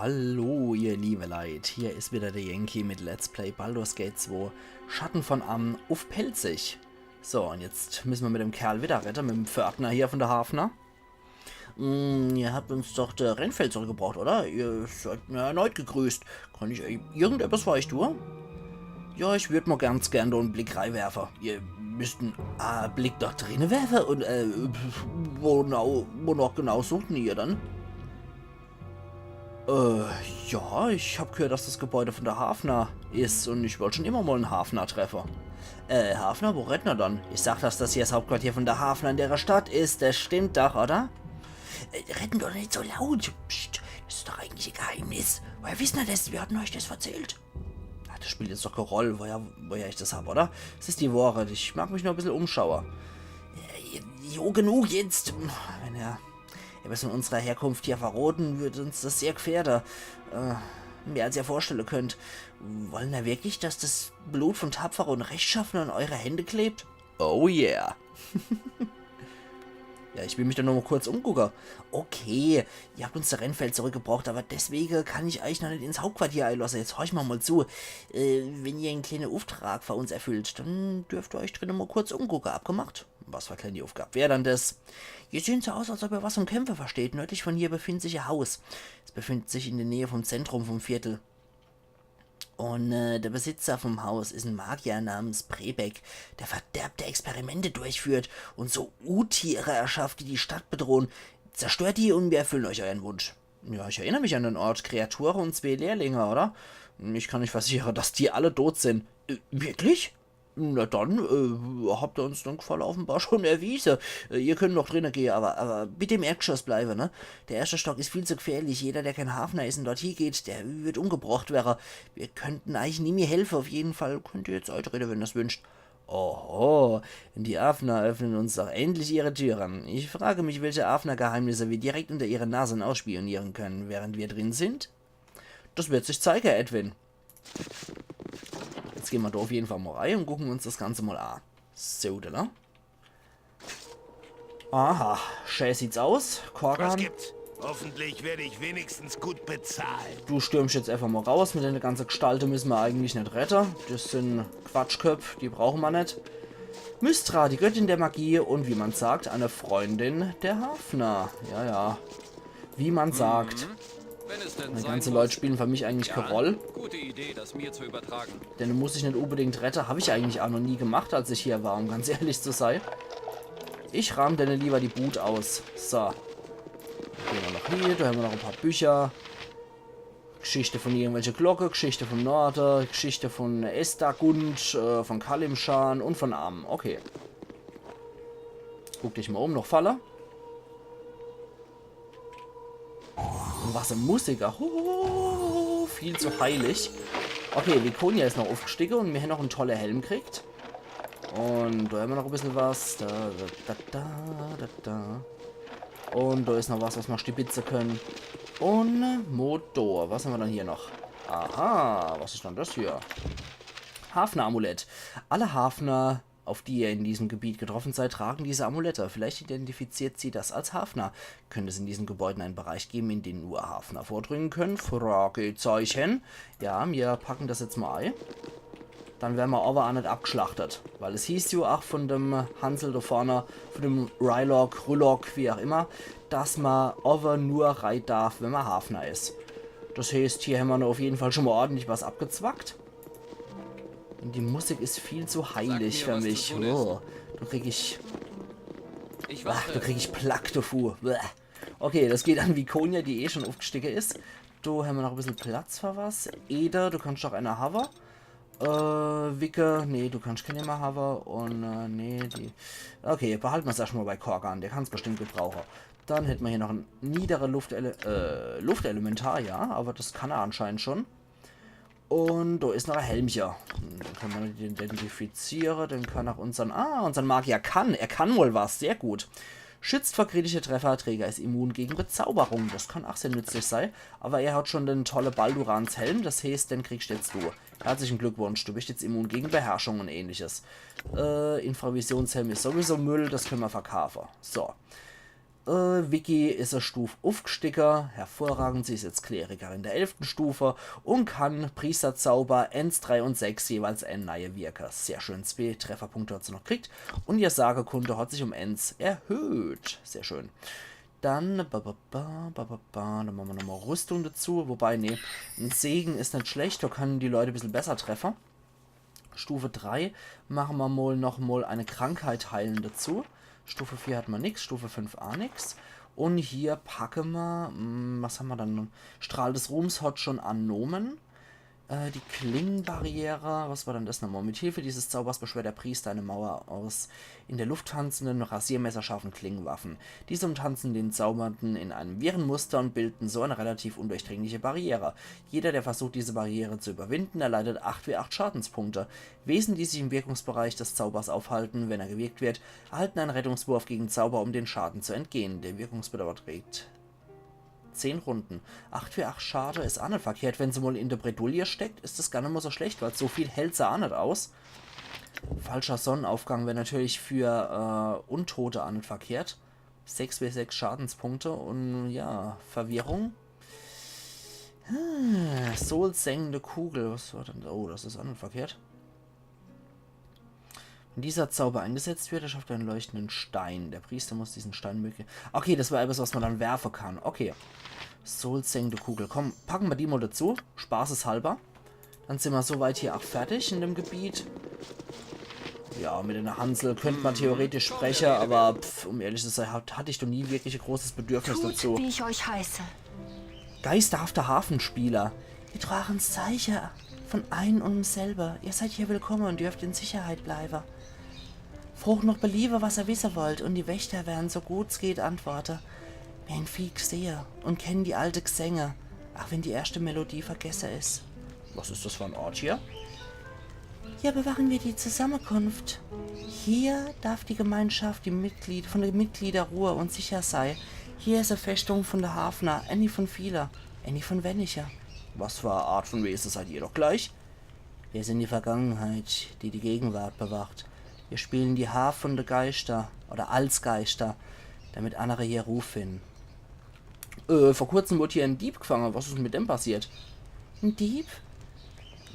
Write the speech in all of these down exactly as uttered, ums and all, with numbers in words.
Hallo, ihr liebe Leit, hier is wieder der Yankee mit Let's Play Baldur's Gate zwei, Schatten von Amn uff Pälzisch. So, un jetzt müsse mer mit dem Kerl wieder redde, mit dem Pförtner hier von de Hafna. Hm, ihr habt uns doch de Renfeld zurückgebracht, oder? Ihr seid nur erneut gegrüßt. Kann ich euch irgendetwas für euch tue? Ja, ich würd mal ganz gern do en Blick reiwerfe. Ihr müssten en Blick dort drinne werfe un, äh, wo, nau, wo noch genau sucht denn ihr dann? Äh, ja, ich hab gehört, dass das Gebäude von de Hafna is un ich wollt schon immer mal en Hafna treffe. Äh, Hafna, wo reddner dann? Ich sag, dass das hier das Hauptquartier von de Hafna in dere Stadt is. Das stimmt doch, oder? Äh, redden doch net so laut. Psst, das is doch eigentlich e Geheimnis. Woher wissen er das? Wer hat denn euch das verzählt? Ach, das spielt jetzt doch kee Roll, woher, woher ich das hab, oder? Es is die Wohrheit. Ich mag mich nur e bissel umschaue. Äh, jo, genug jetzt. Wenn er etwas von unserer Herkunft hier verroden, würd uns das sehr gefährde. Äh, mehr als ihr vorstelle könnt. Wollen er wirklich, dass das Blut von Tapfere un Rechtschaffene an eure Hände klebt? Oh yeah. Ja, ich will mich doch nur mal kurz umgucke. Okay, ihr habt uns de Renfeld zurückgebracht, aber deswege kann ich euch noch net ins Hauptquartier eilosse. Jetzt horch mal, mal zu. Äh, wenn ihr en kleene Ufftrag für uns erfüllt, dann dürft ihr euch drinne mal kurz umgucke. Abgemacht? Was für e kleeni Uffgab wär dann das? Ihr seht so aus, als ob ihr was vom Kämpfe versteht. Nördlich von hier befindet sich e Haus. Es befindet sich in der Nähe vom Zentrum vom Viertel. Un, äh, der Besitzer vom Haus is en Magier namens Prebek, der verderbte Experimente durchführt un so Untiere erschafft, die die Stadt bedrohen. Zerstört die un wir erfüllen euch euren Wunsch. Ja, ich erinner mich an den Ort. Kreature un zwee Lehrlinge, oder? Ich kann euch versichere, dass die alle tot sin. Äh, wirklich? Na dann, äh, habt ihr uns den Gefall offenbar schon erwiese. Äh, ihr könnt noch drinne gehe, aber, aber bitte im Erdgeschoss bleibe, ne? Der erschte Stock is viel zu gefährlich. Jeder, der kein Hafner is un dort hiegeht, der wird umgebrocht werre. Wir könnten eigentlich nimmi helfe. Auf jeden Fall könnt ihr jetzt eutrete, wenn ihr's wünscht. Oho, die Hafner öffnen uns doch endlich ihre Türen. Ich frage mich, welche Hafner-Geheimnisse wir direkt unter ihre Nasen ausspionieren können, während wir drin sind. Das wird sich zeige, Edwin. Jetzt gehn mer do auf jeden Fall mal rei un gucken uns das Ganze mal a. So, da. Aha, schä sieht's aus. Was Korgan. Gibt's? Hoffentlich werde ich wenigstens gut bezahlt. Du stürmst jetzt einfach mal raus. Mit dene ganze Gestalte müsse mer eigentlich net redde. Das sin Quatschköpp, die brauche mer net. Mystra, die Göttin der Magie und, wie man sagt, eine Freundin der Hafner. Ja, ja. Wie man sagt. Wenn es denn sein muss. Die ganze Leut spielen für mich eigentlich kee Roll. Gute Idee, das mir zu übertragen. Dene muss ich net unbedingt rette. Hab ich eigentlich a noch nie gemacht, als ich hier war, um ganz ehrlich zu sei. Ich raam dene lieber die Bud aus. So. Gehn mer noch hier, do hämmer noch e paar Bücher. Geschichte von irgendwelche Glocke, Geschichte vom Norde, Geschichte von Estargund, äh, von Kalimshan und von Amn. Okay. Guck dich mal um, noch Falle. Und was e Musik. Ach, huhuhuhu, viel zu heilig. Okay, Viconia is noch uffgestiege und mir hän noch en tolle Helm kriegt. Und do hämmer noch e bissel was. Da, da, da, da, da, da. Und do is noch was, was mer stibitze könne. Und Motor. Was hämmer dann hier noch? Aha, was is dann das hier? Hafner-Amulett. Alle Hafner, auf die ihr in diesem Gebiet getroffen seid, tragen diese Amulette. Vielleicht identifiziert sie das als Hafner. Könnte es in diesen Gebäuden einen Bereich geben, in den nur Hafner vordringen können? Fragezeichen. Ja, mir packen das jetzt mal ei. Dann wäre mer awwer a net abgeschlachtet. Weil es hieß jo ach von dem Hansel do vorne, von dem Rylock, Rülock, wie auch immer, dass mer awwer nur rei darf, wenn mer Hafner is. Das heeßt, hier hämmer noch auf jeden Fall schon mal ordentlich was abgezwackt. Und die Musik is viel zu heilig für mich. Oh, do krieg ich, ach, do krieg ich Plack dovu. Bäh. Okay, das geht an Viconia, die eh schon uffgestiege is. Do hämmer noch e bissel Platz für was. Eder, du kannst doch einer hawwe. Äh, Wicke, nee, du kannst kenne mehr hawwe. Und, äh, nee, die. Okay, behalte mer's erscht mal bei Korgan, der kann's bestimmt gebrauche. Dann hätte mer hier noch e niedere Luftele äh, Luftelementar, ja, aber das kann er anscheinend schon. Und do is noch e Helmche. Hm, den kann mer net identifiziere, den kann ach unsern, ah, unsern Magier kann, er kann wohl was, sehr gut. Schützt vor kritische Treffer, Träger is immun gegen Bezauberung. Das kann ach sehr nützlich sei, aber er hat schon den tolle Baldurans Helm, das heeßt, den kriegst jetzt du. Herzlichen Glückwunsch, du bist jetzt immun gegen Beherrschung und ähnliches. Äh, Infravisionshelm is sowieso Müll, das könne mer verkaufe. So. Äh, Vicky is e Stuf uffgstiege. Hervorragend, sie is jetzt Klerikerin der elften Stufe und kann Priesterzauber eens, drei und sechs jeweils en neie wirke. Sehr schön, zwee Trefferpunkte hat se noch gekriegt. Und ihr Sagekunde hat sich um eens erhöht. Sehr schön. Dann, ba, ba, ba, ba, ba, ba, dann mache mer nochmal Rüstung dazu. Wobei, nee, en Segen is net schlecht, do kann die Leute e bissel besser treffe. Stufe drei mache mer mol noch mol eine Krankheit heilen dazu. Stufe vier hat mer nix, Stufe fünf a nix. Und hier packe mer, mm, was ham mer dann? Strahl des Ruhms hat schon annomen. Äh, die Klingenbarriere, was war dann das nochmal? Mit Hilfe dieses Zaubers beschwört der Priester eine Mauer aus in der Luft tanzenden, rasiermesserscharfen Klingenwaffen. Diese umtanzen den Zaubernden in einem wirren Muster und bilden so eine relativ undurchdringliche Barriere. Jeder, der versucht, diese Barriere zu überwinden, erleidet acht W acht Schadenspunkte. Wesen, die sich im Wirkungsbereich des Zaubers aufhalten, wenn er gewirkt wird, erhalten einen Rettungswurf gegen Zauber, um den Schaden zu entgehen. Der Wirkungsbedarf beträgt zehn Runden. Acht W acht Schade is a net verkehrt. Wenn se mol in der Bredouille steckt, is das gar net mol so schlecht, weil so viel hält se a net aus. Falscher Sonnenaufgang wär natürlich für, äh, Untote a net verkehrt. Sechs W sechs Schadenspunkte und, ja, Verwirrung. Hm, Souls sengende Kugel. Was war denn? Oh, das is a net verkehrt. Wenn dieser Zauber eingesetzt wird, erschafft er einen leuchtenden Stein. Der Priester muss diesen Stein möglich. Okay, das war etwas, was man dann werfe kann. Okay. Souls sengende Kugel. Komm, packe mer die mol dazu. Spaßeshalber. Dann sin mer soweit hier auch fertig in dem Gebiet. Ja, mit einer Hansel könnt man theoretisch spreche, aber pf, um ehrlich zu sein, hat, hatte ich doch nie wirklich ein großes Bedürfnis dazu. Tut, wie ich euch heiße. Geisterhafter Hafenspieler. Ihr tragen Zeichen von ein und demselbe. Ihr seid hier willkommen und dürft in Sicherheit bleiben. Frocht noch beliebe, was ihr wissen wollt, und die Wächter werden so gut's geht antworten. Mir hän viel gsehe und kennen die alte Gesänge, auch wenn die erste Melodie vergesse is. Was is das für ein Ort hier? Hier bewahren wir die Zusammenkunft. Hier darf die Gemeinschaft die Mitglied, von den Mitgliedern Ruhe und sicher sei. Hier is e Festung von der Hafner, eine von viele, eine von weniger. Was für eine Art von Wesen seid ihr doch gleich? Wir sind die Vergangenheit, die die Gegenwart bewacht. Wir spielen die Harfe von de Geister oder als Geister, damit andere hier Ruh finden. Äh, vor kurzem wurde hier ein Dieb gefangen. Was ist mit dem passiert? Ein Dieb?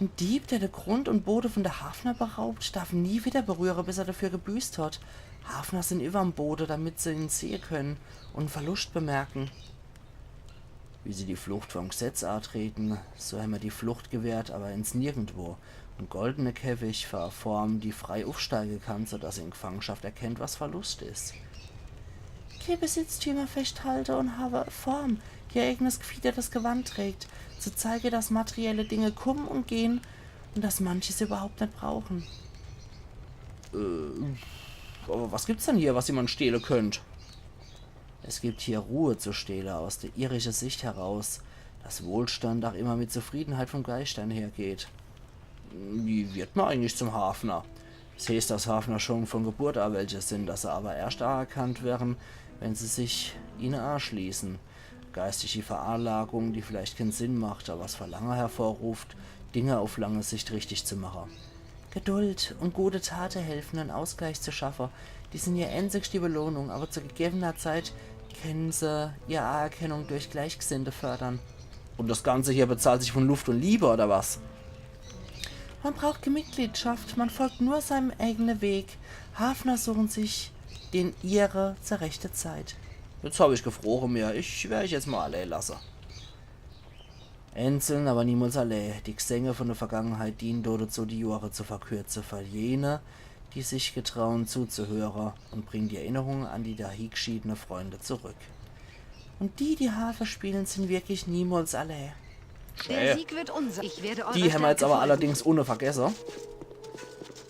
Ein Dieb, der den Grund und Boden von der Hafner beraubt, darf nie wieder berühren, bis er dafür gebüßt hat. Hafner sind überm Boden, damit sie ihn sehen können und einen Verlust bemerken. Wie sie die Flucht vom Gesetz antreten, so haben wir die Flucht gewährt, aber ins Nirgendwo. Ein goldene Käfig für eine Form, die frei aufsteigen kann, sodass sie in Gefangenschaft erkennt, was Verlust ist. Ihr Besitztümer festhalte und habe Form, die ihr eigenes gefiedertes Gewand trägt, zu zeigen, dass materielle Dinge kommen und gehen und dass manches überhaupt nicht brauchen. Äh, aber was gibt's denn hier, was jemand stehlen könnte? Es gibt hier Ruhe zu stehlen, aus der irischen Sicht heraus, dass Wohlstand auch immer mit Zufriedenheit vom Geist einhergeht. Wie wird man eigentlich zum Hafner? Es heißt, dass Hafner schon von Geburt an welche sind, dass sie aber erst anerkannt werden, wenn sie sich ihnen anschließen. Geistige Veranlagung, die vielleicht keinen Sinn macht, aber das Verlangen hervorruft, Dinge auf lange Sicht richtig zu machen. Geduld und gute Taten helfen, einen Ausgleich zu schaffen. Die sind ihr einzigste Belohnung, aber zu gegebener Zeit können sie ihre Anerkennung durch Gleichgesinnte fördern. Und das Ganze hier bezahlt sich von Luft und Liebe, oder was? Man braucht keine Mitgliedschaft, man folgt nur seinem eigenen Weg. Hafner suchen sich den ihre zur rechten Zeit. Jetzt hab ich gefroren mir. Ich werde euch jetzt mal alle lassen. Einzeln, aber niemals alle. Die Gesänge von der Vergangenheit dienen dazu, die Jahre zu verkürzen für jene, die sich getrauen zuzuhören, und bringen die Erinnerungen an die dahingeschiedene Freunde zurück. Und die, die Harfe spielen, sind wirklich niemals alle. Der Sieg wird unser. Ich werde eurer Die haben wir jetzt Stärke aber folgen. Allerdings ohne vergessen.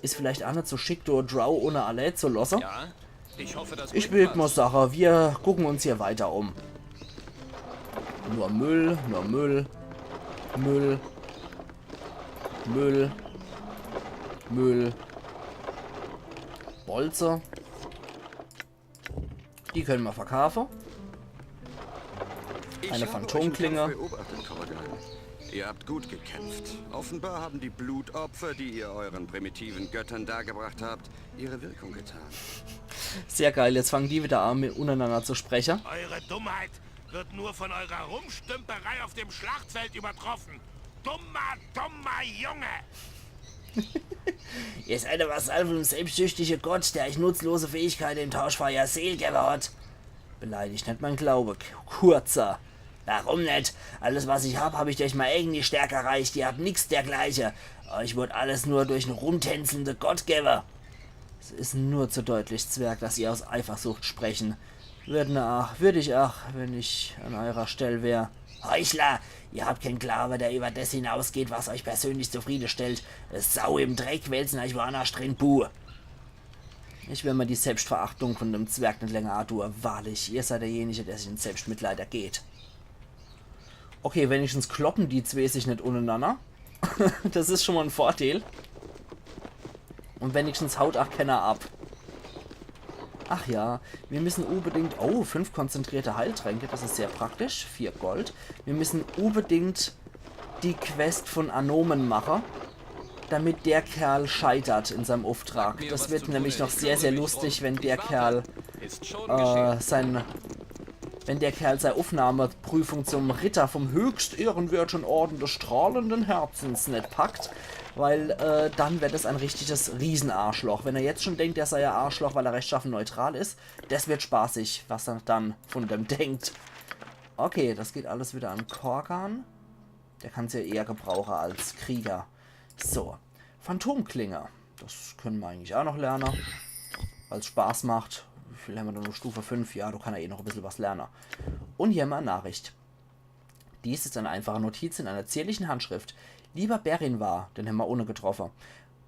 Ist vielleicht auch nicht so schick, do Drow ohne alle zu lassen. Ja, ich hoffe, das Ich bringt will was. mal sagen, wir gucken uns hier weiter um. Nur Müll, nur Müll. Müll. Müll. Müll. Bolze. Die können wir verkaufen. Eine Phantomklinge. Ich habe euch im Kampf beobachtet, Korgan. Ihr habt gut gekämpft. Offenbar haben die Blutopfer, die ihr euren primitiven Göttern dargebracht habt, ihre Wirkung getan. Sehr geil, jetzt fangen die wieder an, mit untereinander zu sprechen. Eure Dummheit wird nur von eurer Rumstümperei auf dem Schlachtfeld übertroffen. Dummer, dummer Junge! Ihr seid der Vasall von dem selbstsüchtigen Gott, der euch nutzlose Fähigkeiten im Tausch für euer Seel gewährt. Beleidigt net mein Glaube, K- Kurzer. Warum net? Alles, was ich hab, hab ich durch meine eigene Stärke erreicht. Ihr habt nix dergleichen. Euch wird alles nur durch en rumtänzelnden Gott gewwe. Es is nur zu deutlich, Zwerg, dass ihr aus Eifersucht sprechen. Würden ach, würd ich ach, wenn ich an eurer Stell wär. Heuchler! Ihr habt keinen Glaube, der über das hinausgeht, was euch persönlich zufriedenstellt. Sau im Dreck wälzen euch woanders drin, buh. Ich will mir die Selbstverachtung von dem Zwerg net länger antun. Wahrlich, ihr seid derjenige, der sich in Selbstmitleid ergeht. Okay, wenigstens kloppen die zwee sich net untereinander. Das is schon mal en Vorteil. Und wenigstens haut ach keiner ab. Ach ja, wir müssen unbedingt... Oh, fünf konzentrierte Heiltränke, das is sehr praktisch. Vier Gold. Wir müssen unbedingt die Quest von Anomen machen, damit der Kerl scheitert in seinem Auftrag. Das wird nämlich noch sehr, sehr lustig, wenn der Kerl äh, sein, wenn der Kerl seine Aufnahmeprüfung zum Ritter vom höchst ehrenwerten Orden des strahlenden Herzens net packt, weil äh, dann wird es ein richtiges Riesenarschloch. Wenn er jetzt schon denkt, er sei ein Arschloch, weil er rechtschaffen neutral is, das wird spaßig, was er dann von dem denkt. Okay, das geht alles wieder an Korgan. Der kann's ja eher gebrauchen als Krieger. So, Phantomklinge. Das können wir eigentlich auch noch lernen. Weil's Spaß macht. Wie viel haben wir denn noch? Stufe fünf. Ja, du kannst ja eh noch ein bisschen was lernen. Und hier mal eine Nachricht. Dies ist eine einfache Notiz in einer zierlichen Handschrift. Lieber Berinvar, den haben wir ohne getroffen.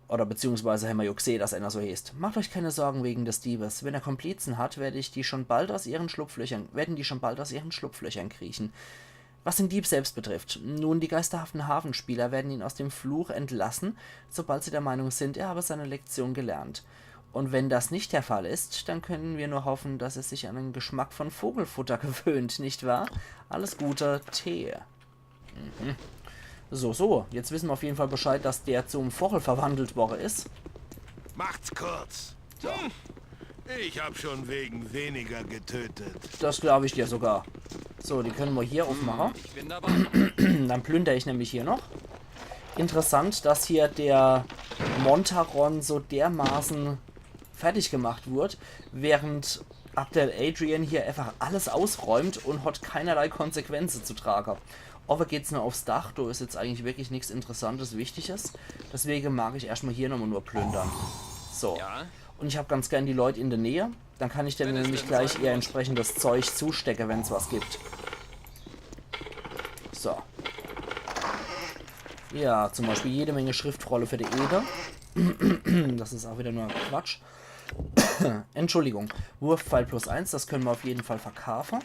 Oder beziehungsweise haben wir ja gesehen, dass einer so heißt. Macht euch keine Sorgen wegen des Diebes. Wenn er Komplizen hat, werde ich die schon bald aus ihren Schlupflöchern, werden die schon bald aus ihren Schlupflöchern kriechen. Was den Dieb selbst betrifft, nun, die geisterhaften Hafenspieler werden ihn aus dem Fluch entlassen, sobald sie der Meinung sind, er habe seine Lektion gelernt. Und wenn das nicht der Fall ist, dann können wir nur hoffen, dass er sich an den Geschmack von Vogelfutter gewöhnt, nicht wahr? Alles Gute, T. Mhm. So, so, jetzt wissen wir auf jeden Fall Bescheid, dass der zum Vogel verwandelt worden ist. Macht's kurz. Hm. Ich hab schon wegen weniger getötet. Das glaube ich dir sogar. So, die können wir hier aufmachen. Ich bin dabei. Dann plünder ich nämlich hier noch. Interessant, dass hier der Montaron so dermaßen fertig gemacht wird, während Abdel Adrian hier einfach alles ausräumt und hat keinerlei Konsequenzen zu tragen. Aber geht's nur aufs Dach, da ist jetzt eigentlich wirklich nichts Interessantes, Wichtiges. Deswegen mag ich erstmal hier nochmal nur plündern. So. Ja? Und ich habe ganz gern die Leute in der Nähe. Dann kann ich denen nämlich gleich ihr entsprechendes Zeug zustecken, wenn's was gibt. So. Ja, zum Beispiel jede Menge Schriftrolle für die Ede. Das ist auch wieder nur Quatsch. Entschuldigung. Wurfpfeil plus eins, das können wir auf jeden Fall verkaufen.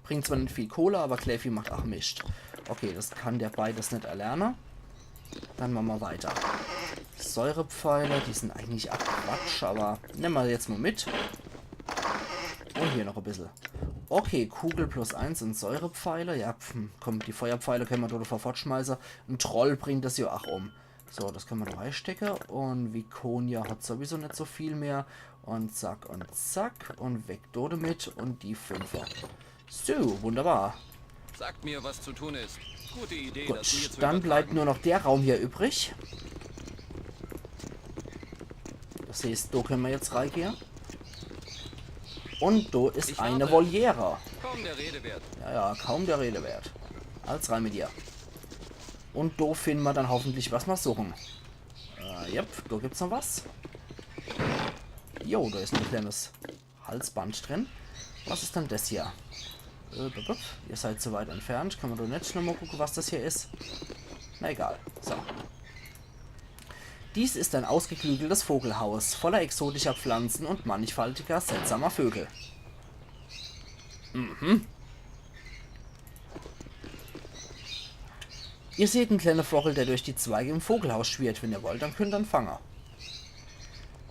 Bringt zwar nicht viel Kohle, aber Kleffi macht auch Mist. Okay, das kann der beides nicht erlernen. Dann machen wir weiter. Säurepfeile, die sind eigentlich auch Quatsch, aber nehmen wir jetzt mal mit. Und hier noch ein bisschen. Okay, Kugel plus eins und Säurepfeile. Ja, pf, komm, die Feuerpfeile können wir dort fortschmeißen. Ein Troll bringt das ja auch um. So, das können wir noch reinstecken. Und Viconia hat sowieso nicht so viel mehr. Und zack und zack. Und weg dort damit. Und die Fünfer. So, wunderbar. Sagt mir, was zu tun ist. Gute Idee, das mir Gut, zu dann bleibt übertragen. Nur noch der Raum hier übrig. Das heißt, da können wir jetzt reingehen. Und da ist Ich eine habe- Voliere. Kaum der Rede wert. Ja, ja, kaum der Rede wert. Als rein mit dir. Und da finden wir dann hoffentlich, was wir suchen. Äh, yep, da gibt's noch was. Jo, da ist ein kleines Halsband drin. Was ist denn das hier? Äh, bup, bup. Ihr seid zu weit entfernt. Können wir da nicht nochmal gucken, was das hier ist? Na egal. So. Dies ist ein ausgeklügeltes Vogelhaus, voller exotischer Pflanzen und mannigfaltiger, seltsamer Vögel. Mhm. Ihr seht einen kleinen Vogel, der durch die Zweige im Vogelhaus schwirrt. Wenn ihr wollt, dann könnt ihr ihn fangen.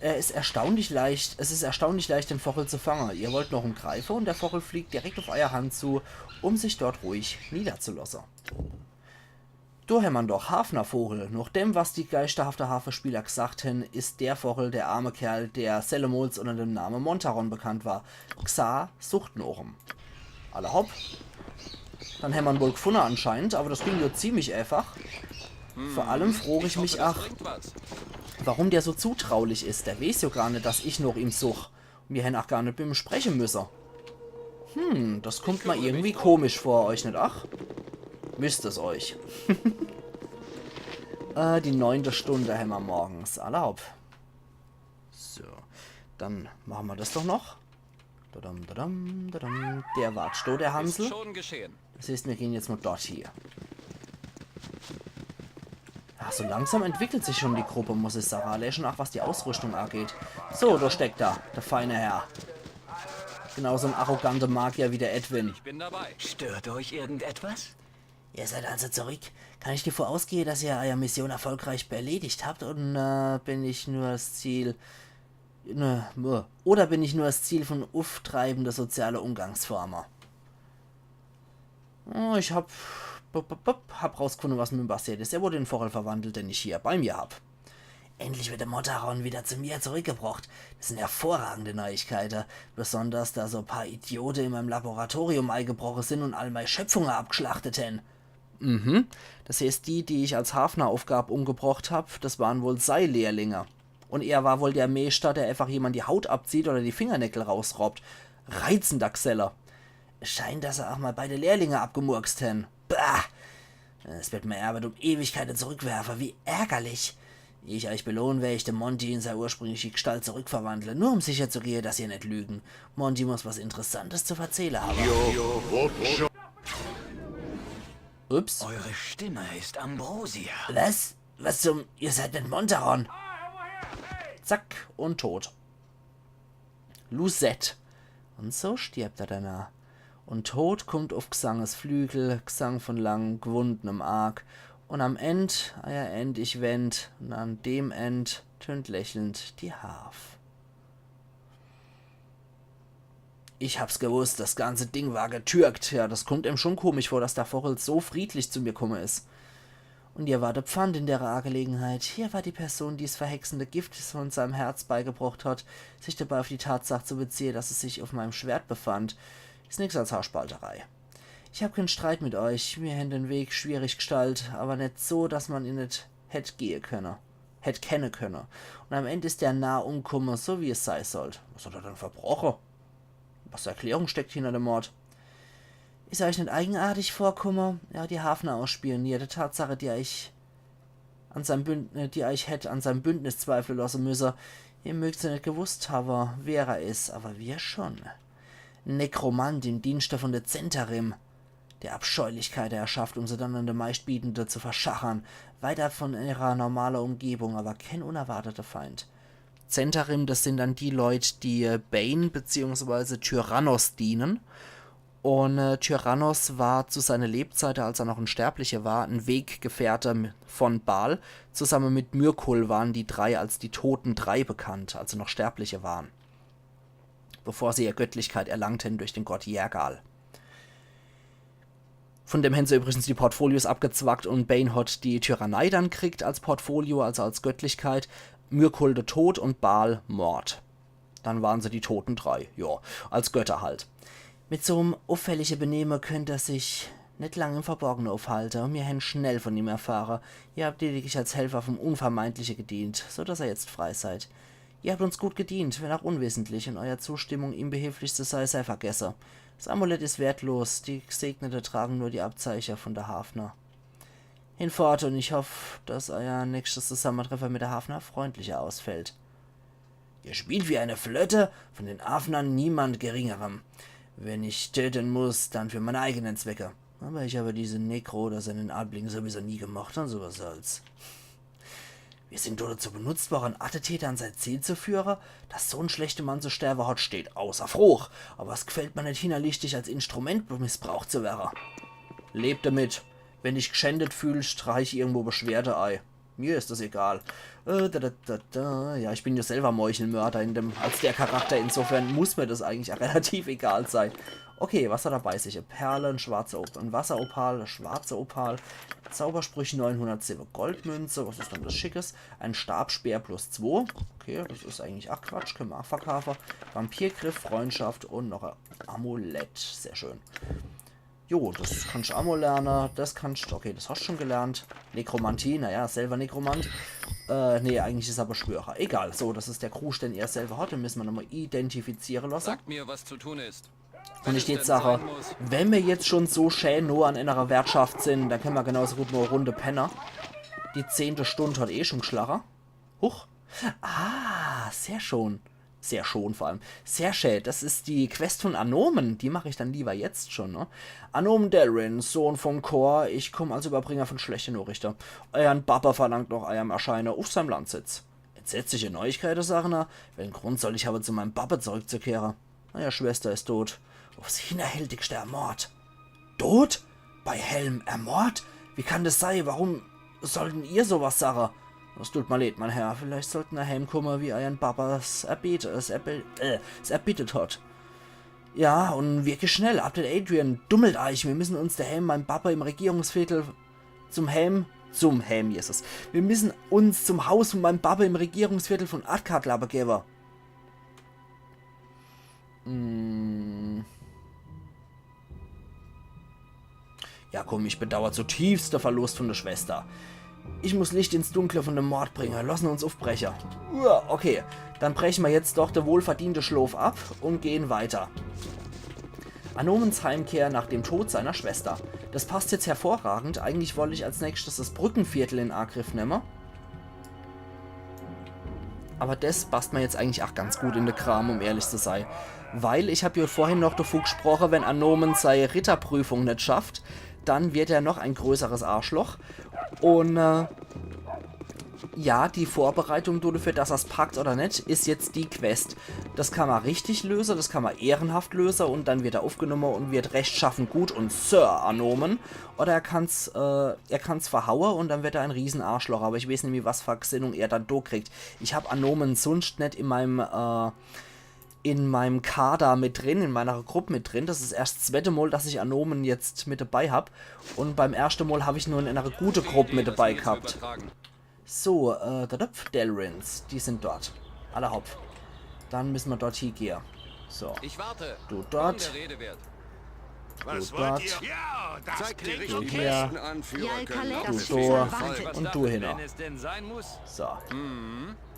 Er is erstaunlich leicht, es is erstaunlich leicht, den Vochel zu fange. Ihr wollt noch em greife und der Vochel fliegt direkt auf eier Hand zu, um sich dort ruhig niederzulasse. Do hämmer'n doch, Hafnervogel. Noch dem, was die geisterhafte Hafespieler gesagt hen, is der Vochel der arme Kerl, der sellemols unter dem Name Montaron bekannt war. Xar sucht noch em. Alla hopp. Dann hämmer'n wohl gfunne anscheinend, aber das ging jo ziemlich eifach. Vor allem frog ich mich, ach, warum der so zutraulich is. Der weeß jo gar net, dass ich noch em such. Mir hen ach gar net mit em spreche müsse. Hm, das kummt mer irgendwie komisch vor, euch net, ach? Müsst es euch. Äh, die neunte Stunde hämmer morgens. Alla hopp. So, dann mache mer das doch noch. Dadam, dadam, dadam. Der wart do, der Hansel. Schon geschehen. Das heißt, mir gehn jetzt mol dort hie. Ja, so langsam entwickelt sich schon die Gruppe, muss ich sage. Allä schon ach, was die Ausrüstung ageht. So, do steckt er, der feine Herr. Genau so en arrogante Magier wie der Edwin. Ich bin dabei. Stört euch irgendetwas? Ihr seid also zurück. Kann ich davon ausgehe, dass ihr eier Mission erfolgreich erledigt habt? Und, äh, bin ich nur das Ziel, ne, oder bin ich nur das Ziel von uftreibende soziale Umgangsforme? Oh, ich hab, bup, bup, bup, hab rausgefunne, was mit em passiert is. Er wurde in Vochel verwandelt, den ich hier bei mir hab. Endlich wird der Montaron wieder zu mir zurückgebracht. Das sind hervorragende Neuigkeiten. Besonders, da so paar Idiote in meinem Laboratorium eigebroche sind und all meine Schöpfungen abgeschlachtet hen. Mhm. Das heißt, die, die ich als Hafner-Aufgab umgebracht hab, das waren wohl sei Lehrlinge. Und er war wohl der Meester, der einfach jemand die Haut abzieht oder die Fingernägel rausraubt. Reizender Gseller. Scheint, dass er auch mal beide Lehrlinge abgemurkst hen. Bah! Es wird meine Arbeit um Ewigkeiten zurückwerfen. Wie ärgerlich. Wie ich euch belohnen, werde ich den Monty in seine ursprüngliche Gestalt zurückverwandeln, nur um sicherzugehen, dass ihr nicht lügen. Monty muss was Interessantes zu verzählen haben. Ups. Eure Stimme ist Ambrosia. Was? Was zum... Ihr seid nicht Montaron. Zack, und tot. Luzeth. Und so stirbt er danach. Und Tod kummt uff Xanges Flügel, Xang von lang gewundenem Arg. Und am End, eier End, ich wend, und an dem End tönt lächelnd die Harf. Ich hab's gewusst, das ganze Ding war getürkt. Ja, das kummt em schon komisch vor, dass der Vochel so friedlich zu mir kumme is. Und ihr wart de Pfand in dere Angelegenheit. Ihr wart die Person, die's verhexende Gift von seinem Herz beigebrocht hat, sich dabei auf die Tatsach zu beziehe, dass es sich auf meinem Schwert befand. Is nix als Haarspalterei. Ich hab keinen Streit mit euch. Mir hen den Weg schwierig gestallt, aber net so, dass man ihn net hätt gehe könne, hätt kenne könne. Und am End is der Narr umkumme, so wie es sei sollt. Was hat er denn verbroche? Was für Erklärung steckt hinter dem Mord? Is euch net eigenartig vorkumme? Ja, die Hafner ausspioniert. Die Tatsache, die euch an seinem Bünd-, äh, die euch hätt an seinem Bündnis zweifle lasse müsse. Ihr mögt se net gewusst habe, wer er is, aber wir schon. Nekromant im Dienste von der Zhentarim. Die Abscheulichkeit, die er schafft, um se dann an de Meistbietende zu verschachern. Weit ab von ihrer normaler Umgebung, aber kein unerwarteter Feind. Zhentarim, das sind dann die Leut, die, äh, Bane beziehungsweise Tyrannos dienen. Und, äh, Tyrannos war zu seiner Lebzeit, als er noch ein Sterblicher war, ein Weggefährte mi-, von Baal. Zusammen mit Myrkul waren die drei als die Toten Drei bekannt, also noch Sterbliche waren, bevor sie ihr Göttlichkeit erlangten durch den Gott Jergal. Von dem hen se übrigens die Portfolios abgezwackt und Bane hat die Tyrannei dann kriegt als Portfolio, also als Göttlichkeit, Myrkul de Tod und Baal Mord. Dann waren se die Toten Drei, ja, als Götter halt. Mit so'm auffällige Benehme könnt er sich net lang im Verborgene aufhalte und mir hen schnell von ihm erfahre. Ihr habt lediglich als Helfer vom Unvermeidliche gedient, so dass er jetzt frei seid. Ihr habt uns gut gedient, wenn auch unwissentlich, und euer Zustimmung, ihm behilflich zu sei, sei vergesse. Das Amulett is wertlos, die Gesegnete tragen nur die Abzeiche von der Hafner. Hinfort, und ich hoff, dass euer nächstes Zusammentreffe mit der Hafner freundlicher ausfällt. Ihr spielt wie eine Flotte, von den Hafnern niemand Geringerem. Wenn ich töten muss, dann für meine eigenen Zwecke. Aber ich habe diesen Nekro oder seinen Adligen sowieso nie gemocht und sowas soll's. Wir sind nur dazu benutzt worden, Attentäter an sein Ziel zu führen. Dass so'n schlechter Mann zu sterben hat, steht außer Frage. Aber es gefällt mir net, hinnerlistisch als Instrument missbraucht zu werden. Leb damit. Wenn dich gschändet fühlst, reich irgendwo Beschwerde ei. Mir is das egal. Äh, da, da, da, da. Ja, ich bin ja selber Meuchelmörder in dem, als der Charakter. Insofern muss mir das eigentlich auch relativ egal sein. Okay, was hat er bei sich? Perle, ein schwarzer Op ein Wasseropal, schwarzer Opal. Zaubersprüche neunhundertsieben Goldmünze. Was is denn das Schickes? Ein Stabspeer plus zwei. Okay, das is eigentlich auch Quatsch. Können wir auch verkaufen. Vampirgriff, Freundschaft und noch ein Amulett. Sehr schön. Jo, das kannst du auch mal lernen. Das kannst du, okay, das hast du schon gelernt. Nekromantie, naja, selber Nekromant. Äh, nee, eigentlich is er Beschwörer. Egal, so, das is der Krusch, den er selber hat. Den müssen wir nochmal identifizieren lassen. Sagt mir, was zu tun ist. Und ich jetzt sage, wenn mir jetzt schon so schä no an einer Wertschaft sind, dann können wir genauso gut nur eine Runde penne. Die zehnte Stund hat eh schon geschlagen. Huch. Ah, sehr schon. Sehr schon vor allem. Sehr schä. Das is die Quest von Anomen. Die mach ich dann lieber jetzt schon, ne? Anomen Delrin, Sohn von Kor. Ich komm als Überbringer von schlechte Nachrichten. Euern Papa verlangt noch euerm Erscheine uff seinem Landsitz. Entsetzliche Neuigkeiten, sagen er. Welchen Grund soll ich haben, zu meinem Papa zurückzukehren? Euer Schwester is tot. Uffs Hinterhältigste ermordet. Tot? Bei hellem ermordet? Wie kann das sei? Warum sollten ihr sowas sagen? Es tut mir leid, mein Herr. Vielleicht sollten er heimkommen, wie euern Papa es erbete, es, erbe äh, es erbittet hat. Ja, und wirklich schnell. Abdel Adrian, dummelt euch. Wir müssen uns daheim meinem Papa im Regierungsviertel zum Heim, zum Heim, Jesus. Wir müssen uns zum Haus von meinem Papa im Regierungsviertel von Athkatla begeben. Hm. Ja, komm, ich bedauer zutiefst de Verlust von de Schwester. Ich muss Licht ins Dunkle von dem Mord bringen. Lassen uns uffbrechen. Uah, okay, dann brechen wir jetzt doch de wohlverdiente Schlof ab und gehen weiter. Anomens Heimkehr nach dem Tod seiner Schwester. Das passt jetzt hervorragend. Eigentlich wollte ich als nächstes das Brückenviertel in Angriff nehmen. Aber das passt mir jetzt eigentlich auch ganz gut in de Kram, um ehrlich zu sein. Weil ich hab ja vorhin noch davon gesprochen, wenn Anomen seine Ritterprüfung nicht schafft, dann wird er noch ein größeres Arschloch. Und äh, ja, die Vorbereitung dafür, dass er's packt oder nicht, ist jetzt die Quest. Das kann man richtig lösen, das kann man ehrenhaft lösen und dann wird er aufgenommen und wird rechtschaffen gut und Sir Anomen. Oder er kann's, äh, er kann's verhauen und dann wird er ein Riesenarschloch. Aber ich weiß nicht, was für Gesinnung er dann do kriegt. Ich hab Anomen sonst nicht in meinem, äh, in meinem Kader mit drin, in meiner Gruppe mit drin. Das ist erst das zweite Mal, dass ich Anomen jetzt mit dabei hab. Und beim ersten Mal hab ich nur in einer gute Gruppe mit dabei gehabt. So, äh, da, da, Delrins, die sind dort. Alla hopp. Dann müssen wir dort hiegehe. So. Ich warte. Du Kaum dort. Der Rede wert. Du dort. Ja, das Zeig dir klingt richtig gut. die Ja. besten Anführer Ja, können Kalle, auf das mich ist Du die do Wahrheit. und du hinner. Wenn es denn sein muss. So.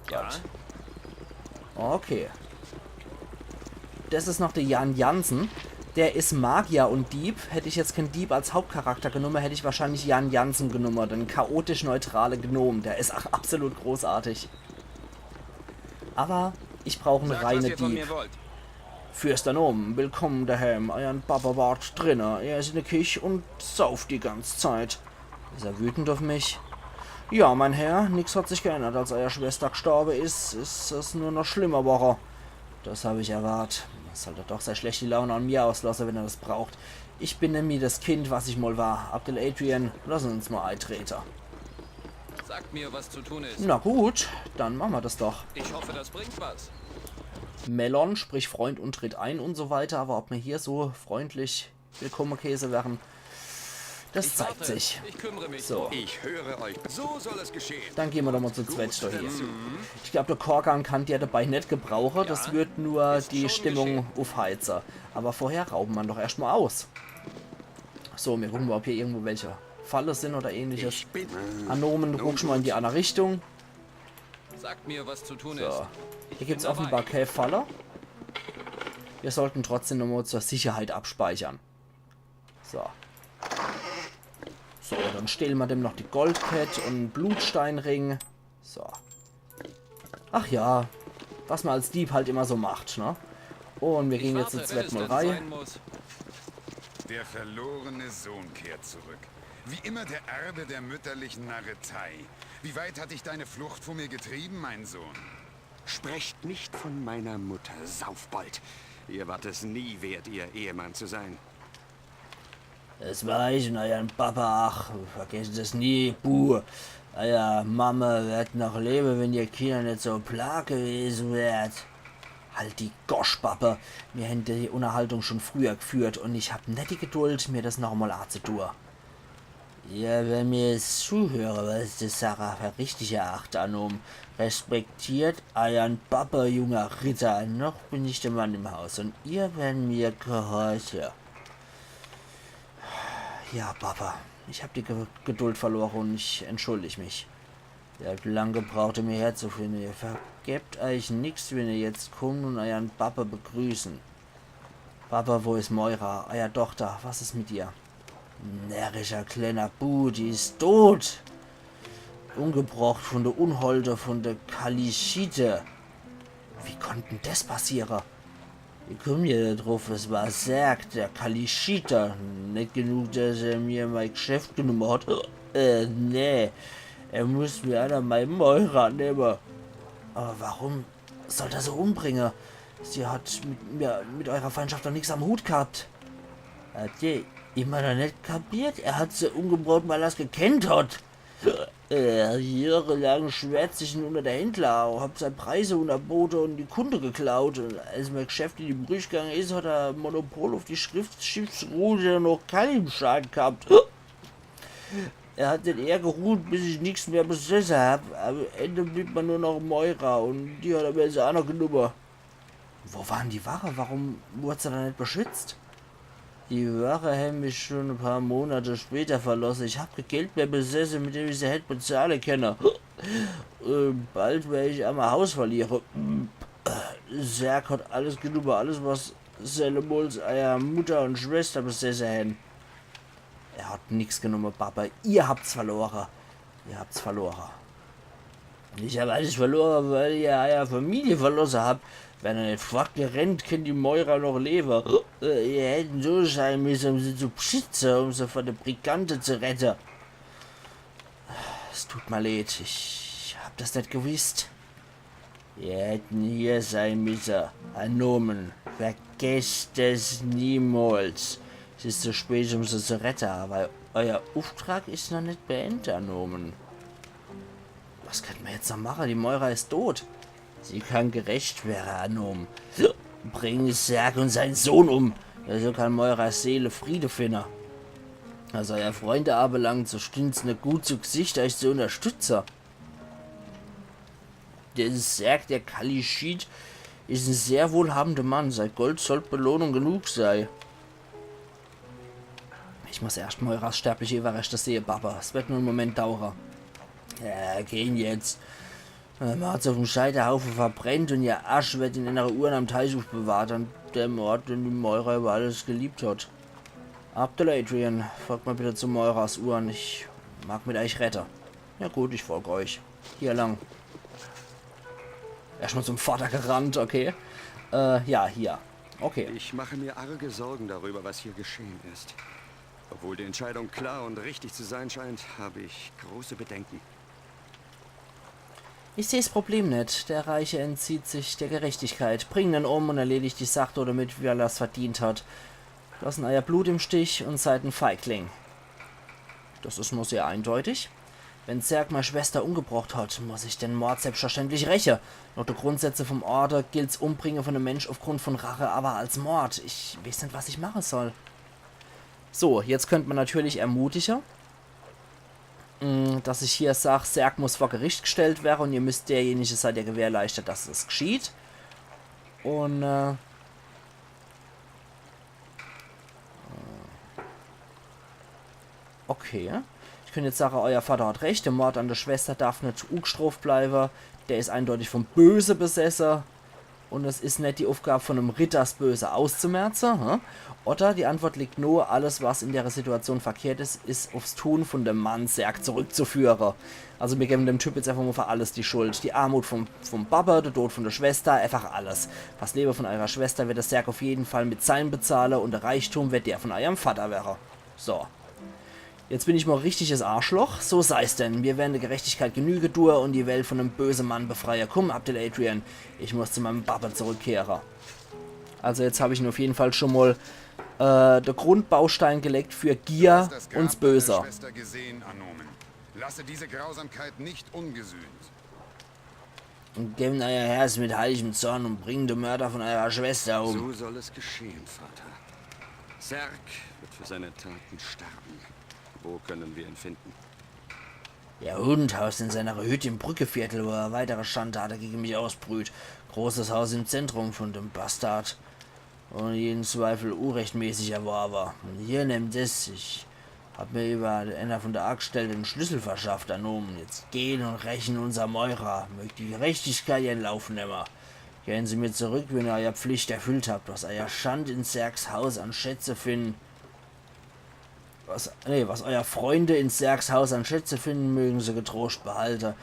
Gut. Okay. Das ist noch der Jan Jansen. Der ist Magier und Dieb. Hätte ich jetzt keinen Dieb als Hauptcharakter genommen, hätte ich wahrscheinlich Jan Jansen genommen. Den chaotisch neutrale Gnom. Der ist auch absolut großartig. Aber ich brauche einen Sagt, was reinen ihr von Dieb. Mir wollt. Fürst Anom, willkommen daheim. Euern Papa wart drinne. Er ist in der Küche und sauft die ganze Zeit. Ist er wütend auf mich? Ja, mein Herr, nix hat sich geändert. Als euer Schwester gestorben ist, ist es nur noch schlimmer geworden. Das hab ich erwartet. Soll er doch seine schlechte Laune an mir auslassen, wenn er das braucht. Ich bin nämlich das Kind, was ich mal war. Abdel Adrian, lass uns mal eintreten. Sagt mir, was zu tun ist. Na gut, dann machen wir das doch. Ich hoffe, das bringt was. Melon, sprich Freund und tritt ein und so weiter, aber ob mir hier so freundlich willkommen geheißen werden, das Ich zeigt warte. sich. Ich kümmere mich. So. Ich höre euch. So soll es geschehen. Dann gehen wir doch mal zu zweit da hier. Ich glaube, der Korgan kann der dabei nicht gebrauchen. Das wird nur die Stimmung aufheizen. Aber vorher rauben wir doch erstmal aus. So, wir gucken mal, ob hier irgendwo welche Falle sind oder ähnliches. Ich bin. Anomen, guck schon mal in die andere Richtung. Sagt mir, was zu tun So. ist. Hier gibt's offenbar keine Falle. Wir sollten trotzdem nochmal zur Sicherheit abspeichern. So. So, dann stehlen wir dem noch die Goldkette und einen Blutsteinring. So. Ach ja, was man als Dieb halt immer so macht, ne? Und wir gehen jetzt zu zweit mal rein. Der verlorene Sohn kehrt zurück. Wie immer der Erbe der mütterlichen Narretei. Wie weit hat dich deine Flucht vor mir getrieben, mein Sohn? Sprecht nicht von meiner Mutter, Saufbold. Ihr wart es nie wert, ihr Ehemann zu sein. Das war ich und euren Papa. Ach, vergesst es nie. Buh. Eier Mamme werd noch lewe, wenn ihr Kinner net so plag gewese wärt. Halt die Gosch, Babbe. Mir hän die Unnerhaltung schun frieher gführt un ich hab net die Geduld, mir des noch emol aazutue. Ihr, wenn mir jetzt zuhöre, was is die Sach a richtig eracht, Anomen. Respektiert eiern Babbe, junger Ritter. Noch bin ich de Mann im Haus un ihr, wenn mir gehorche. Ja, Babbe, ich hab die Ge Geduld verlore un ich entschuldig mich. Ihr habt lang gebraucht, um hierher zu finde. Ihr vergebt eich nix, wenn ihr jetzt kummt un eiern Babbe begrüßen. Babbe, wo is Moira, eier Tochter? Was is mit ihr? Närrischer kleener Bu, die is dot. Umgebrocht vun de Unholde, vun de Kalischite. Wie konnt dann des passiere? Wie kumm ihr do druff? Es war Serk, de Kalischite. Net genug, dass er mir mei Geschäft genumme hat. Äh, nee. Er muss mir aa noch mei Moira nemme. Awwer warum sollt er se umbringe? Sie hat mit mir, mit eurer Feindschaft doch nix am Hut gehabt. Hat ihr immer noch net kapiert? Er hat se umgebrocht, weil er's gekennt hat. Äh, johrelang schwärzt sich en unner de Händler, hab sei Preise unnerbote un die Kunde geklaut. Un als mei Geschäft in die Brüch gange is, hat er Monopol uff die Schrift Schiffsroute noch Kalimschaden gehabt. Er hat net eher geruht, bis ich nix mehr besesse hab. Am Ende blieb mer nur noch Moira un die hat er mer jetzt aa noch genumme. Wo waren die Wache? Warum wurd se dann net beschützt? Die Wache hän mich schun e paar Monate später verlosse. Ich hab kee Geld mehr besesse, mit dem ich se hätt bezahle kenne. Äh, bald wer ich aa mei Haus verliere. Serk hat alles genumme, alles, was Sellemols eier Mutter un Schwester besesse hän. Er hat nix genumme, Babbe. Ihr habt's verlore. Ihr habt's verlore. Ich hab alles verlore, weil ihr eier Familie verlosse habt. Wär er net fortgerennt, kennt die Moira noch lewe. Äh, ihr hätten dot sei misse, um se zu beschütze, um se vor de Brigante zu rette. Es tut mer leed, ich hab des net gewisst. Ihr hätten hier sei misse, Anomen. Vergesst es niemols. Es is zu spät, um se zu rette, awwer eier Ufftrag is noch net beendt, Anomen. Was kennt mer jetzt noch mache? Die Moira is dot. Sie kann gerächt werre, Anomen. Bring Serk un sein Sohn um. Nur so kann Moiras Seele Friede finne. Was eier Freunde abelangt, so stünd's net gut zu Gesicht, eich zu unnerstütze. Der Serk, de Kalischit, is en sehr wohlhabender Mann. Sei Gold sollt Belohnung genug sei. Ich muss erscht Moiras sterbliche Iwwerreschte sehe, Babbe. Es werd nur en Moment dauere. Ja, gehn jetzt. Äh, mer hat se uff'm Scheiterhaufe verbrennt un ihr Asch werd in enere Urn am Teich uffbewahrt, an dem Ort, den die Moira iwwer alles geliebt hat. Abdel Adrian, folgt mer bitte zu Moiras Urn. Ich mag mit eich redde. Ja gut, ich folg eich. Hier lang. Erscht mol zum Vater gerannt, okay. Äh, ja, hier. Okay. Ich mache mir arge Sorgen darüber, was hier geschehen ist. Obwohl die Entscheidung klar und richtig zu sein scheint, habe ich große Bedenken. Ich seh 's Problem net. Der Reiche entzieht sich der Gerechtigkeit. Bring en um un erledigt die Sach, damit, wie er das verdient hat. Lassen eier Blut im Stich un seid en Feigling. Das is nur sehr eindeutig. Wenn Serk mei Schwester umgebrocht hat, muss ich den Mord selbstverständlich räche. Noch de Grundsätze vom Orde gilt's Umbringe von em Mensch aufgrund von Rache, awwer als Mord. Ich weeß net, was ich mache soll. So, jetzt könnt mer natürlich ermutige, mm, dass ich hier sag, Serk muss vor Gericht gestellt werre un ihr müsst derjenige sei, der gewährleischtet, dass es geschieht. Un, äh, okay. Ich könnt jetzt sage, eier Vater hat recht, de Mord an de Schwester darf net ugestroft bleiwe. Der is eindeutig vom Böse besesse. Un es is net die Uffgab von em Ritter, 's Böse auszumerze, hä? Oder die Antwort liegt no, alles, was in dere Situation verkehrt is, is uffs Tun von dem Mann Serk zurückzuführe. Also mir geben dem Typ jetzt einfach mol für alles die Schuld. Die Armut vom, vom Babbe, de Tod von de Schwester, einfach alles. Fürs Lewe von eirer Schwester werd de Serk auf jeden Fall mit seim bezahle un de Reichtum werd der von eierm Vater werre. So. Jetzt bin ich mol richtiges Arschloch. So sei's denn. Mir wern de Gerechtigkeit Genüge due un die Welt von dem böse Mann befreie. Kumm, Abdel Adrian, ich muss zu meim Babbe zurückkehre. Also jetzt hab ich en auf jeden Fall schon mol, äh, de Grundbaustein gelegt für Gier un 's Böse. Hast das Grab deiner Schwester gesehen, Anomen? Lasse diese Grausamkeit nicht ungesühnt. Und geben euer Herz mit heiligem Zorn und bringen die Mörder von eurer Schwester um. So soll es geschehen, Vater. Zerg wird für seine Taten sterben. Wo können wir ihn finden? Der Hund haust in seiner Hütte im Brückeviertel, wo er weitere Schandtaten gegen mich ausbrüht. Großes Haus im Zentrum von dem Bastard. Ohne jeden Zweifel unrechtmäßig erworben. Und hier nehmt es, ich hab mir über einer von der Angestellten den Schlüssel verschafft, anomen. Jetzt gehen und rächen unser Moira. Mögt die Gerechtigkeit ihren Lauf nehmen. Kehren Sie mir zurück, wenn ihr eure Pflicht erfüllt habt, was euer Schand in Zergs Haus an Schätze finden. Was, nee, was euer Freunde in Zergs Haus an Schätze finden, mögen sie getrost behalten.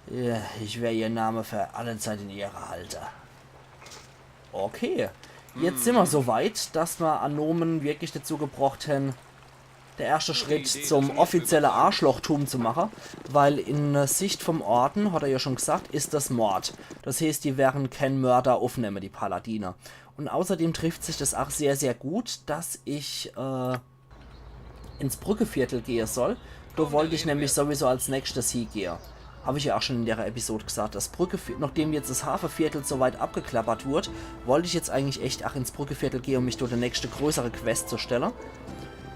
Ja, ich werde ihren Namen für alle Zeit in Ehre halten. Okay, jetzt sind wir so weit, dass wir anomen wirklich dazu gebracht haben, der erste Schritt zum offiziellen Arschlochtum zu machen, weil in Sicht vom Orden, hat er ja schon gesagt, ist das Mord. Das heißt, die werden keinen Mörder aufnehmen, die Paladine. Und außerdem trifft sich das auch sehr, sehr gut, dass ich äh, ins Brückeviertel gehen soll. Da wollte ich nämlich sowieso als nächstes hingehen. Habe ich ja auch schon in der Episode gesagt. Das Brückeviertel, nachdem jetzt das Hafeviertel so weit abgeklappert wurde, wollte ich jetzt eigentlich echt auch ins Brückeviertel gehen, um mich dort die nächste größere Quest zu stellen.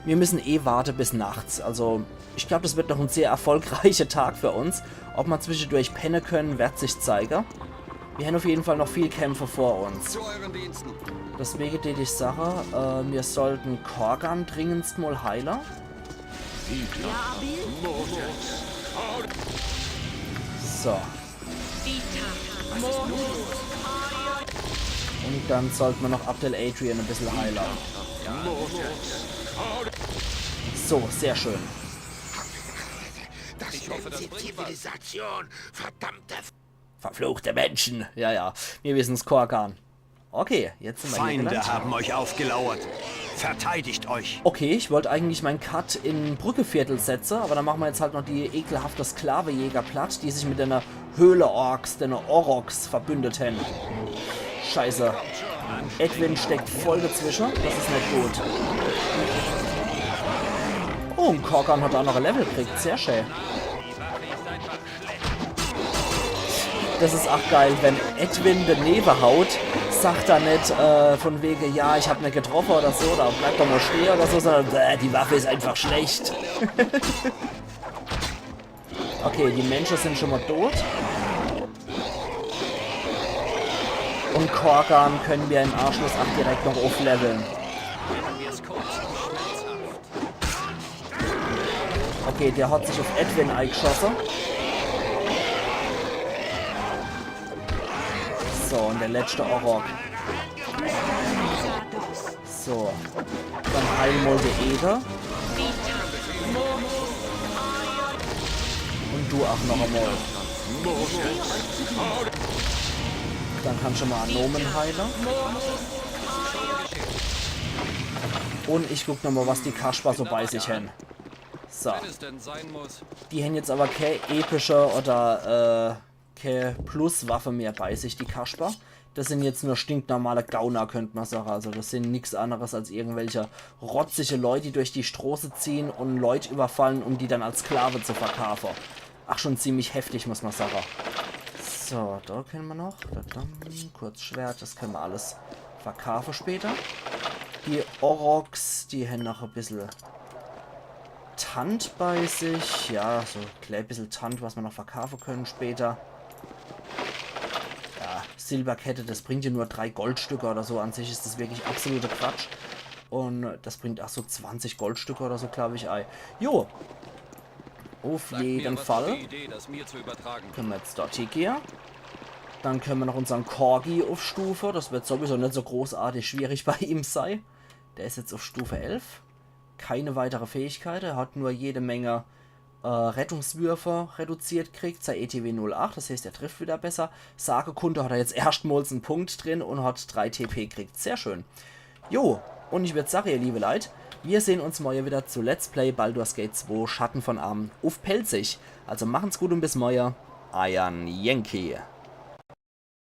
Wir müssen eh warten bis nachts. Also, ich glaube, das wird noch ein sehr erfolgreicher Tag für uns. Ob wir zwischendurch pennen können, wird sich zeigen. Wir haben auf jeden Fall noch viel Kämpfe vor uns. Zu euren Diensten. Deswegen tät ich sagen, äh, wir sollten Korgan dringendst mal heilen. So. Und dann sollten wir noch Abdel Adrian ein bisschen heilen. So, sehr schön. Das nennt sie Zivilisation. Verdammte Verfluchte Menschen. Ja, ja. Wir wissen's, Korgan. Okay, jetzt sind wir hier Feinde gelandet. Haben euch aufgelauert. Verteidigt euch. Okay, ich wollte eigentlich mein Cut in Brückeviertel setzen, aber dann machen wir jetzt halt noch die ekelhafte Sklavejäger platt, die sich mit den Höhle-Orks, den Oroks verbündet haben. Scheiße. Edwin steckt voll dazwischen. Das ist nicht gut. Oh, und Korgan hat auch noch ein Level gekriegt. Sehr schön. Das ist auch geil, wenn Edwin daneben haut, sagt er nicht äh, von wegen, ja, ich hab nicht getroffen oder so, oder bleib doch mal stehen oder so, sondern äh, die Waffe ist einfach schlecht. Okay, die Menschen sind schon mal tot. Und Korgan können wir im Anschluss auch direkt noch aufleveln. Okay, der hat sich auf Edwin eingeschossen. So, und der letzte Orok. So, dann heil mal die Ede. Und du auch noch einmal. Dann kannst du mal Anomen heilen. Und ich guck nochmal, was die Kasper so bei sich haben. So. Wenn es denn sein muss. Die haben jetzt aber keine epische oder äh, keine Pluswaffe mehr bei sich, die Kasper. Das sind jetzt nur stinknormale Gauner, könnte man sagen. Also das sind nichts anderes als irgendwelche rotzige Leute, die durch die Straße ziehen und Leute überfallen, um die dann als Sklave zu verkaufen. Ach, schon ziemlich heftig, muss man sagen. So, da können wir noch. Da, da, Kurzschwert, das können wir alles verkaufen später. Die Oroks, die haben noch ein bisschen Tand bei sich. Ja, so ein klein bisschen Tand, was wir noch verkaufen können später. Ja, Silberkette, das bringt ja nur drei Goldstücke oder so. An sich ist das wirklich absoluter Quatsch. Und das bringt auch so zwanzig Goldstücke oder so, glaube ich, ei. Jo. Auf Sagt mir, jeden was Fall. Für die Idee, das mir zu übertragen. Können wir jetzt dort hingehen. Dann können wir noch unseren Korgi aufstufen. Das wird sowieso nicht so großartig schwierig bei ihm sein. Der ist jetzt auf Stufe elf. Keine weitere Fähigkeit. Er hat nur jede Menge äh, Rettungswürfe reduziert kriegt. Sein E T W null acht, das heißt, er trifft wieder besser. Sagekunde hat er jetzt erstmals einen Punkt drin und hat drei T P kriegt. Sehr schön. Jo, und ich würde sagen, ihr liebe Leute, wir sehen uns morgen wieder zu Let's Play Baldur's Gate zwei Schatten von Amn auf Pälzisch. Also machen's gut und bis morgen. Euer Yankee.